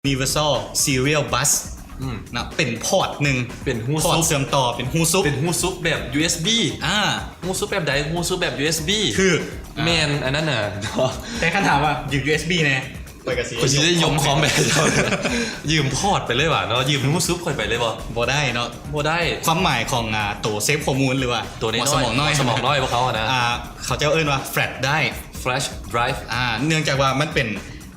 Universal Serial Bus ອືມ ນະ ເປັນພອດໜຶ່ງ ເປັນຮູຊຸບ ພອດເຊື່ອມຕໍ່ ເປັນຮູຊຸບ ເປັນຮູຊຸບແບບ ຢູເອັສບີ ອ່າ ຮູຊຸບແບບໃດ? ຮູຊຸບແບບ ຢູເອັສບີ ຄື ອ່າ ແມ່ນອັນນັ້ນນະ ແຕ່ຄັນຖາມວ່າຢືມ ຢູເອັສບີ ແດ່ ຂ້ອຍກໍຊິ ຂ້ອຍຊິໄດ້ຍົກຄອມໄປໃຫ້ເຈົ້າ ຢືມພອດໄປເລີຍຫວາເນາະ ຢືມຮູຊຸບຂ້ອຍໄປເລີຍບໍ່? ບໍ່ໄດ້ເນາະ ບໍ່ໄດ້. ຄວາມໝາຍຂອງ ອ່າ ໂຕເຊຟຂໍ້ມູນ ຫຼືວ່າ ໂຕນ້ອຍໆ ຫົວສະໝອງນ້ອຍ ຫົວສະໝອງນ້ອຍພວກເຂົາຫັ້ນນະ ອ່າ ເຂົາເຈົ້າເອີ້ນວ່າ Flash Drive ອ່າ ເນື່ອງຈາກວ່າມັນເປັນ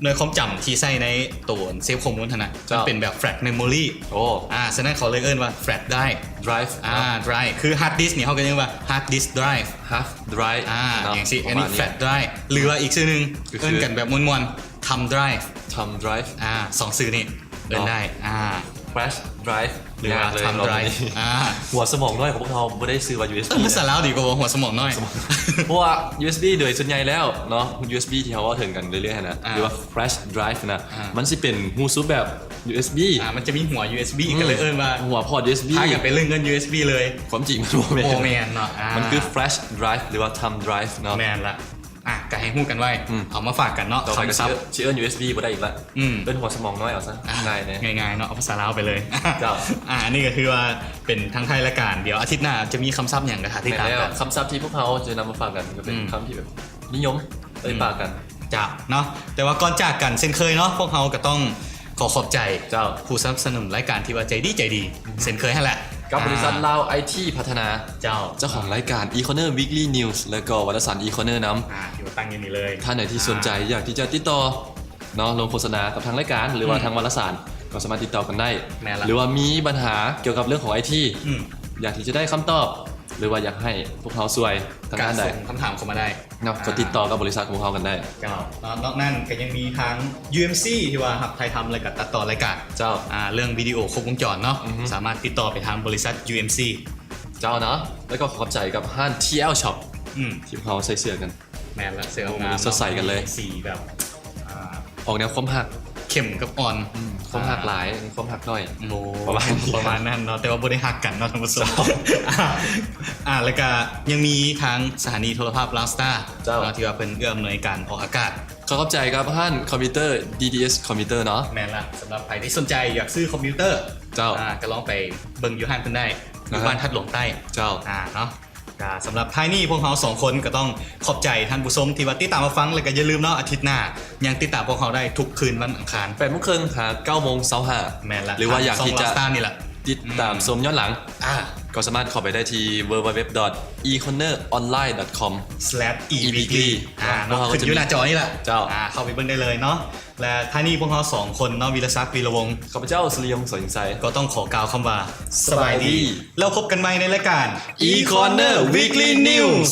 ໜ່ວຍຄວາມຈຳທີ່ໃຊ້ໃນໂຕເຊຟຂໍ້ມູນຫັ້ນນະ ເຈົ້າ ມັນເປັນແບບ Flash Memory ໂອ້ ອ່າ ສະນັ້ນເຂົາເລີຍເອີ້ນວ່າ Flash Drive Drive ອ່າ ເນາະ Drive ຄື Hard Disk ນີ້ ເຮົາກໍເອີ້ນວ່າ Hard Disk Drive Hard Drive ອ່າ ເນາະ ຢ່າງຊີ້ ປະມານນີ້ ອັນນີ້ Flash Drive ຫຼືວ່າອີກຊື່ໜຶ່ງ ກໍຄື ເອີ້ນກັນແບບມ່ວນໆ Thumb Drive Thumb Drive ອ່າ ສອງຊື່ນີ້ເອີ້ນໄດ້ ເນາະ ອ່າ Flash Drive ຫຼືວ່າ Thumb Drive ອ່າ ຫົວສະໝອງນ້ອຍຂອງພວກເຮົາບໍ່ໄດ້ຊື່ວ່າ ຢູເອັສບີ ເອີ ພາສາລາວດີກວ່າບໍ່? ຫົວສະໝອງນ້ອຍ ຫົວສະໝອງ ເພາະວ່າ ຢູເອັສບີ ໂດຍສ່ວນໃຫຍ່ແລ້ວເນາະ ຢູເອັສບີ ທີ່ເຮົາເວົ້າເຖິງກັນເລື້ອຍໆຫັ້ນນະ ອ່າ ຫຼືວ່າ Flash Drive ນະ ອ່າ ມັນຊິເປັນຮູຊຸບແບບ ຢູເອັສບີ ອ່າ ມັນຈະມີຫົວ ຢູເອັສບີ ອືມ ກໍເລີຍເອີ້ນວ່າ ຫົວພອດ ຢູເອັສບີ ພາກັນໄປເລື່ອງເງິນ ຢູເອັສບີ ເລີຍ ຄວາມຈິງມັນບໍ່ແມ່ນ ບໍ່ແມ່ນເນາະ ອ່າ ມັນຄື Flash Drive ຫຼືວ່າ Thumb Drive ເນາະ ແມ່ນລະ ອ່ະ ກໍໃຫ້ຮູ້ກັນໄວ້ ອືມ ເອົາມາຝາກກັນເນາະ ຕໍ່ໄປກໍ ຄຳສັບ ຊິເອີ້ນ ຢູເອັສບີ ບໍ່ໄດ້ອີກລະ ອືມ ເອີ້ນຫົວສະໝອງນ້ອຍເອົາຊະ ອ່າ ງ່າຍແດ່ ງ່າຍໆເນາະ ເອົາພາສາລາວໄປເລີຍ ເຈົ້າ ອ່າ ອັນນີ້ກໍຄືວ່າເປັນທາງທ້າຍລາຍການ ດຽວອາທິດໜ້າຈະມີຄຳສັບຫຍັງກໍຖ້າຕິດຕາມກັນ ແມ່ນແລ້ວ ຄຳສັບທີ່ພວກເຮົາຈະນຳມາຝາກກັນກໍເປັນ ອືມ ຄຳທີ່ແບບນິຍົມ ເອີ ອືມ ປາກກັນ ເຈົ້າ ເນາະ ແຕ່ວ່າກ່ອນຈາກກັນເຊັ່ນເຄີຍເນາະ ພວກເຮົາກໍຕ້ອງຂໍຂອບໃຈ ເຈົ້າ ຜູ້ສະໜັບສະໜູນລາຍການທີ່ວ່າໃຈດີໃຈດີ ອືຮຶ ເຊັ່ນເຄີຍຫັ້ນແຫຼະ ກັບບໍລິສັດ ອ່າ ລາວໄອທີພັດທະນາ ເຈົ້າ ເຈົ້າຂອງລາຍການ Econer Weekly News ແລ້ວກໍວາລະສານ Econer ນຳ ອ່າ ທີ່ວ່າຕັ້ງຢູ່ນີ້ເລີຍ ທ່ານໃດທີ່ສົນໃຈ ອ່າ ຢາກທີ່ຈະຕິດຕໍ່ເນາະ ລົງໂຄສະນາກັບທາງລາຍການ ຫຼືວ່າ ອືມ ທາງວາລະສານ ກໍສາມາດຕິດຕໍ່ກັນໄດ້ ແມ່ນລະ ຫຼືວ່າມີບັນຫາກ່ຽວກັບເລື່ອງຂອງໄອທີ ອືມ ຢາກທີ່ຈະໄດ້ຄຳຕອບ ຫຼືວ່າຢາກໃຫ້ພວກເຮົາຊ່ວຍທາງດ້ານໃດ ກໍສົ່ງຄຳຖາມເຂົ້າມາໄດ້ ເນາະ ອ່າ ກໍຕິດຕໍ່ກັບບໍລິສັດຂອງເຮົາກັນໄດ້ ເຈົ້າ ນອກ ນອກນັ້ນກໍຍັງມີທາງ ຢູເອັມຊີ ທີ່ວ່າຮັບຖ່າຍທຳ ແລ້ວກໍຕັດຕໍ່ລາຍການ ເຈົ້າ ອ່າ ເລື່ອງວິດີໂອຄົບວົງຈອນເນາະ ອືຮຶ ສາມາດຕິດຕໍ່ໄປທາງບໍລິສັດ ຢູເອັມຊີ ເຈົ້າເນາະ ແລ້ວກໍຂໍຂອບໃຈກັບຮ້ານ ທີແອລ Shop ອືມ ທີ່ເຮົາໃສ່ເສື້ອກັນ ແມ່ນລະ ເສື້ອງາມໆ ສົດໃສກັນເລີຍ ເນາະ ມີສີແບບ ອ່າ ອອກແນວຄວາມຮັກ ເຂັ້ມກັບອ່ອນ ອືມ ຄວາມຮັກ ອ່າ ຫຼາຍ ຄວາມຮັກໜ້ອຍ ໂອ້ ປະມານ ປະມານນັ້ນເນາະ ແຕ່ວ່າບໍ່ໄດ້ຮັກກັນເນາະທ່ານຜູ້ຊົມ ອ່າ ແລ້ວກະຍັງມີທາງສະຖານີໂທລະພາບລາວສະຕາ ເຈົ້າ ເນາະ ທີ່ວ່າເພິ່ນເອື້ອອຳນວຍການອອກອາກາດ ຂໍຂອບໃຈກັບຮ້ານຄອມພິວເຕີ ດີດີເອັສ ຄອມພິວເຕີເນາະ ແມ່ນລະ ສຳລັບໃຜທີ່ສົນໃຈຢາກຊື້ຄອມພິວເຕີ ເຈົ້າ ອ່າ ກໍລອງໄປເບິ່ງຢູ່ຮ້ານເພິ່ນໄດ້ ຢູ່ ອ່າຮະ ບ້ານທາດຫຼວງໃຕ້ ເຈົ້າ ອ່າ ເນາະ ກະສຳລັບທ້າຍນີ້ພວກເຮົາສອງຄົນກໍຕ້ອງຂອບໃຈທ່ານຜູ້ຊົມທີ່ວ່າຕິດຕາມມາຟັງ ແລ້ວກໍຢ່າລືມເນາະ ອາທິດໜ້າຍັງຕິດຕາມພວກເຮົາໄດ້ທຸກຄືນວັນອັງຄານ ແປດໂມງເຄິ່ງຫາເກົ້າໂມງເຊົ້າຫ້າ ແມ່ນລະ ຫຼືວ່າຢາກທີ່ຈະ ທາງຊ່ອງລາວສະຕານີ້ລະ ຕິດຕາມ ອືມ ຊົມຍ້ອນຫຼັງ ອ່າ ກໍສາມາດເຂົ້າໄປໄດ້ທີ່ www.econeronline.com/eweekly ອ່າ ເນາະ ຂຶ້ນຢູ່ໜ້າຈໍນີ້ລະ ເຈົ້າ ອ່າ ເຂົ້າໄປເບິ່ງໄດ້ເລີຍເນາະ ແລະ ທ້າຍນີ້ພວກເຮົາສອງຄົນເນາະ ວິລະສັກ ວິລະວົງ ຂ້າພະເຈົ້າ ສຸລິຍົງ ສອນສິງໄຊ ກໍຕ້ອງຂໍກ່າວຄຳວ່າ ສະບາຍດີ ສະບາຍດີ ແລ້ວພົບກັນໃໝ່ໃນລາຍການ Econer Weekly News